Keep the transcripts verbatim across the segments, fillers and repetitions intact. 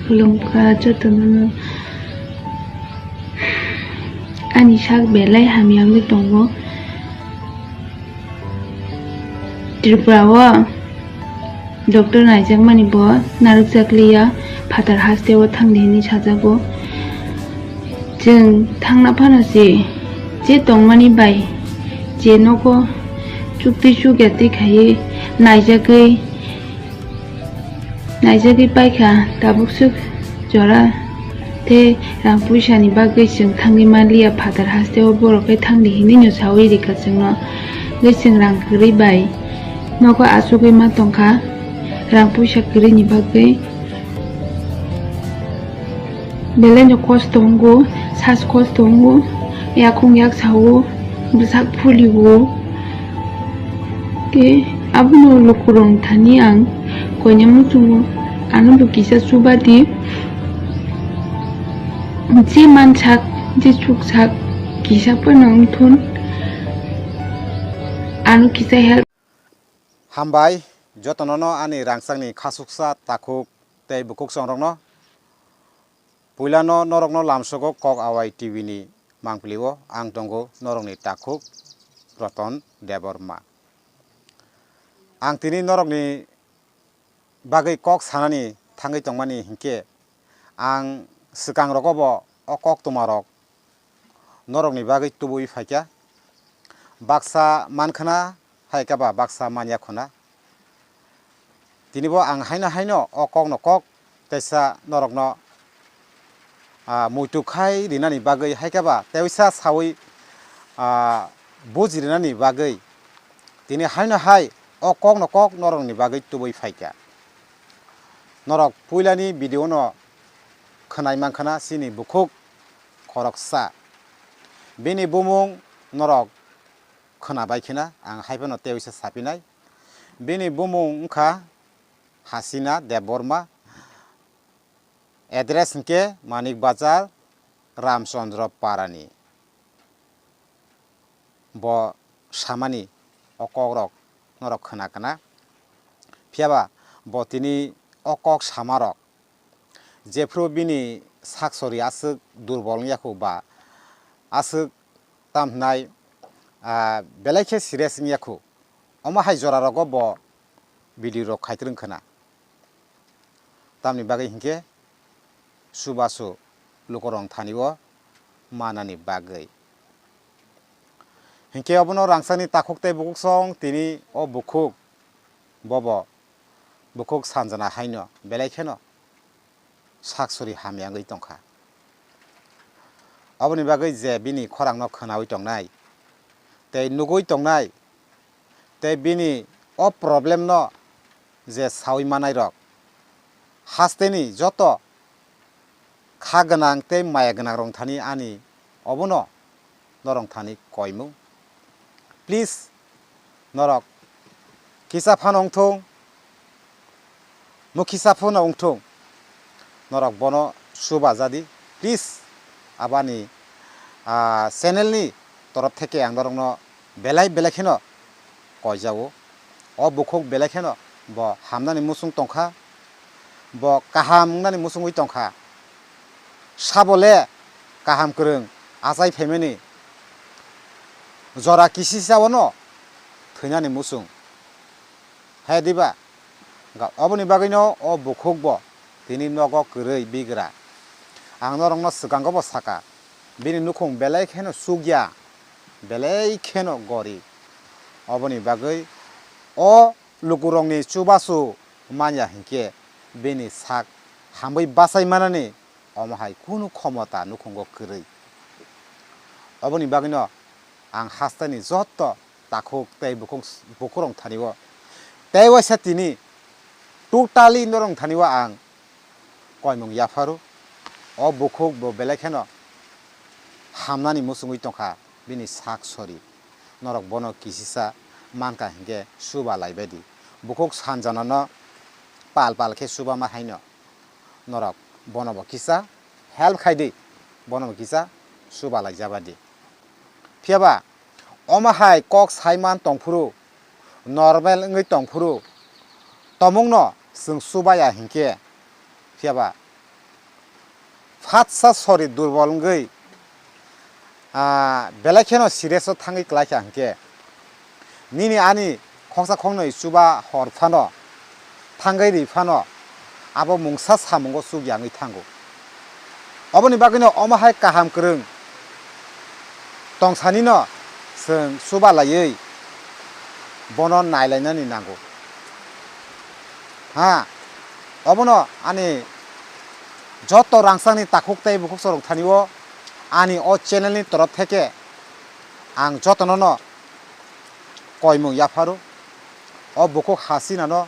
Khulumkha jotono no. Ani sak belai hamya wngwi tongo. Tripura o doctor naijakmani bo narwkjakliya, phatar haste o thangdi hinwi sajago. Chwng thangna phano se je tongmani bai je nogo chuktwi chukya twi khaiwi naijagwi Naijagwi paikha tabuk swk jora tei rang puisa ni bagwi chwng thangwi manliya phatar haste o borok khe thangdi hinwi no sawi rikha chwngno. Tei chwng rang kwrwi bai nogo achugwi ma tongkha rang puisa kwrwi ni bagwi. Belai no kosto wngo, sas kosto wngo, yakhung yak sao, bwsak phulio. Tei abono lukurok thani ang koinai muchungo, ano bo kisa chubadi, je mansak, je chuksak, kisa phano wngthun, ano kisa help. Hambai, jotono no ani rangchakni khasuksa takhuk tei bukhuk songrokno. Puilano norokno lamsogo Kok Awai T V ni mangpilio ang tongo norokni takhuk Roton Debbarma. Ang tini norokni bagwi kok sanani thangwi tongmani hinkhe ang swkang rogobo o koktwmarok norokni bagwi tubui phaikha. Baksa mankhwna hai khe ba baksa manya khwna. Tinibo ang haino haino o kokno kok teisa norokno, ah, muitu khai rinani bagwi hai khe ba teisa sawi, ah, buji rinani bagwi tini haino hai o kokno kok norokni bagwi tubui phaikha. Norok puilani video no khwnai mankhwna chini bukhuk khoroksa. Bini bumung norok khwnabai khena ang hai phano teisa sapinai. Bini bumung wngkha Hasina Debbarma, address hinkhe Manik Bazar, Ramchandra Parani. Bo samani o kokrok norok khwna kana. Phiyaba bo tini o kok samarok jephru bini sak sori aswk durbol wngya khu ba aswk tam hwnai, ah, belai khe serious wngya khu, omo hai jora rogo bo video rok khai twrwng khwna. Tamni bagwi hinkhe chubachu lukurok thani o manani bagwi. Hinkhe obono rangchakni takhuk tei bukhuk song tini o bukhuk bobo bukhuk sanjana haino belai kheno sak sori hamya wngwi tongkha. Aboni bagwi je bini khorangno khwnaui tongnai tei nugui tongnai tei bini o problem no je saui manairok hasteni joto kha gwnang tei maya gwnang rok thani ani obono norok thani koimung. Please, norok kisa phano wngthung, mukhisa phano wngthung, norok bono chuba jadi. Please, abani, ah, channel ni torof theke ang norokno belai belai kheno koijago. O bukhuk belai kheno bo hamnani muchung tongkha, bo kaham wngnani muchungwi tongkha. Sabo le kaham kwrwng achai phaimani jora kisisa o no thwinani muchung. Hai diba? Ga-, oboni bagwino o bukhuk bo tini nogo kwrwi bigra. Ang norokno swkango bo saka, bini nukhung belai kheno chukya, belai kheno gorib. Oboni bagwi o lukurokni chubachu manya hinkhe bini sak hamwi bachai manani omo hai kunu khomota nukhungo kwrwi. Oboni bagwino ang hasteni joto takhuk tei bukhuk, bukhurok thani o tei waisa tini totally norok thani o ang koimung yapharo. O bukhuk bo belai kheno hamnani muchungwi tongkha bini sak sori. Norok bono kisisa mankha hinkhe chuba laibaidi. Bukhuk sanjanano pal pal khe chubama haino norok bono bo kisa help khai di, bono bo kisa chuba laijaba di. Phiyaba omo hai kok saiman tongphuru, normal wngwi tongphuru, tomungno chwng chubaya hinkhe, phiyaba Khatsa sori durbol wngwi, ah, belai kheno serious o thangwi klaikha hinkhe, nini ani khoksa khoknwi chuba hor phano, thangwi ri phano, abo mungsa samungo chuk yangwi thango. Oboni bagwino omo hai kaham kwrwng tongsanino chwng chuba laiwi bono nailainani nango. Ha, obono ani joto rangchakni takhuk tei bukhuk chorok thani o ani o channel ni torof theke ang jotono no koimung yapharo. O bukhuk hasinano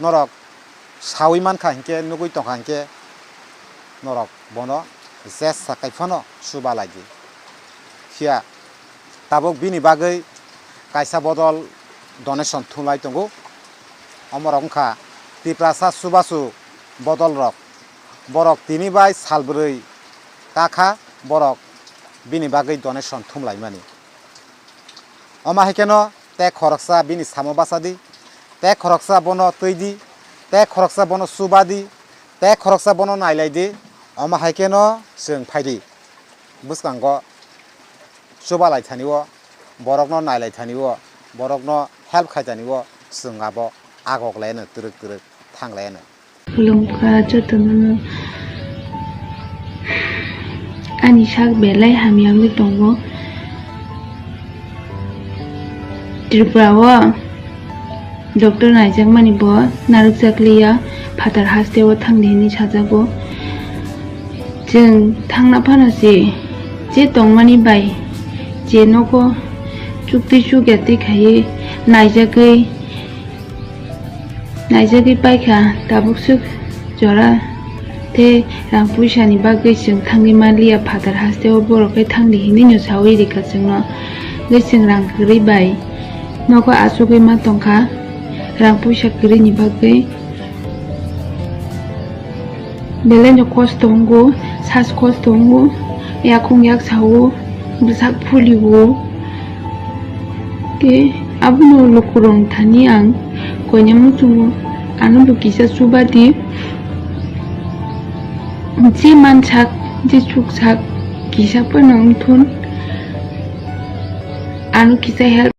norok sawi mankha hinkhe, nugwi tongkha hinkhe, norok bono jesa kaiphano chuba laidi. Phiya tabuk bini bagwi kaisa bodol donation thumlai tongo. Omorok wngkha Tiprasa chubachu bodolrok. Borok tini bai sal bwrwi kakha borok bini bagwi donation thumlaimani. Omo hai kheno tei khoroksa bini samo bachadi, tei khoroksa bono twidi, tei khoroksa bono chubadi, tei khoroksa bono nailaidi. Omo hai kheno chwng phaidi bwskango chubalai thani o, borokno nailai thani o, borokno help khai thani o, chwng abo agok laino twrwk twrwk thang laino. Khulumkha jotono no. Ani sak belai hamya wngwi tongo. Tripura o doctor naijakmani bo narwkjakliya, phatar haste o thangdi hinwi sajago. Chwng thangna phano se je tongmani bai je nogo chukti chukya twi khaiwi naijagwi Naijagwi paikha, tabuk swk jora tei rang puisani bagwi chwng thangwi manliya, phatar hasteo borok khe thangdi hinwino saui rikha chwngno. Tei chwng rang kwrwi bai nogo achugwi ma tongkha, rang puisa kwrwini bagwi. Belaino kosto wngo, sas kosto wngo, yakhung yak sao, bwsak phuliwo. Tei abono lukurok thani ang koina muchungo, ano bo kisa chubadi, je mansak, je chuksak, kisa phano wngthun, ano kisa help.